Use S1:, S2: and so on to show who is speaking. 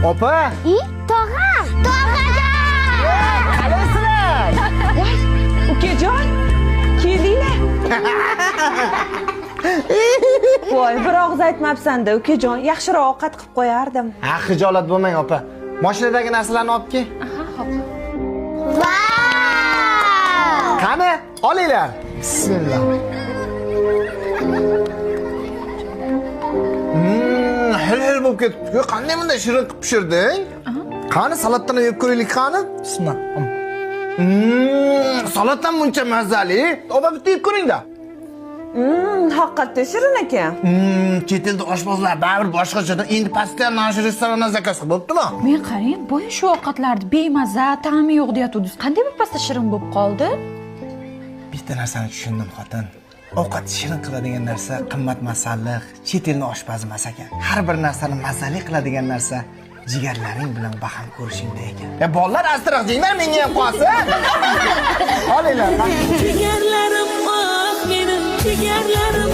S1: Opa,
S2: I, tog'am. Tog'ajon!
S1: Qalaysizlar?
S3: Voy, ukajon, keldinglar. Voy, bir og'iz aytmabsan-da, ukajon, yaxshiroq ovqat qilib qo'yardim.
S1: Ha, xijolat bo'lmang, opa. Mashinadagi narsalarni olib kel.
S2: Vau!
S1: Qani, olinglar. Bismillah. Hil hil bo'lib ketibdi-ku. Qanday bunday shirin qilib pishirding? Qani, salatdan ham yeb ko'raylik, qani. Bismillah. Salat ham buncha mazali. Opa, bitta yeb ko'ring-da.
S3: Haqiqatda shirin ekan.
S1: Chet elda oshpazlar baribir boshqacha. Endi pastda mana shu restorandan zakaz qilib bo'ptimi?
S4: Men qarang, boya shu ovqatlarni bemaza, ta'mi yo'q deyatuvdingiz. Qanday birpasda shirin bo'lib qoldi?
S1: Bitta narsani tushundim, xotin. Ovqat shirin qiladigan narsa qimmat masalliq, chet elning oshpazi emas ekan. Har bir narsani mazali qiladigan narsa jigarlaring bilan baham ko'rishingda ekan. E bolalar, astiroq jenglar, menga ham qolsin. Olinglar.
S5: Jigarlarim, ah menim jigarlarim.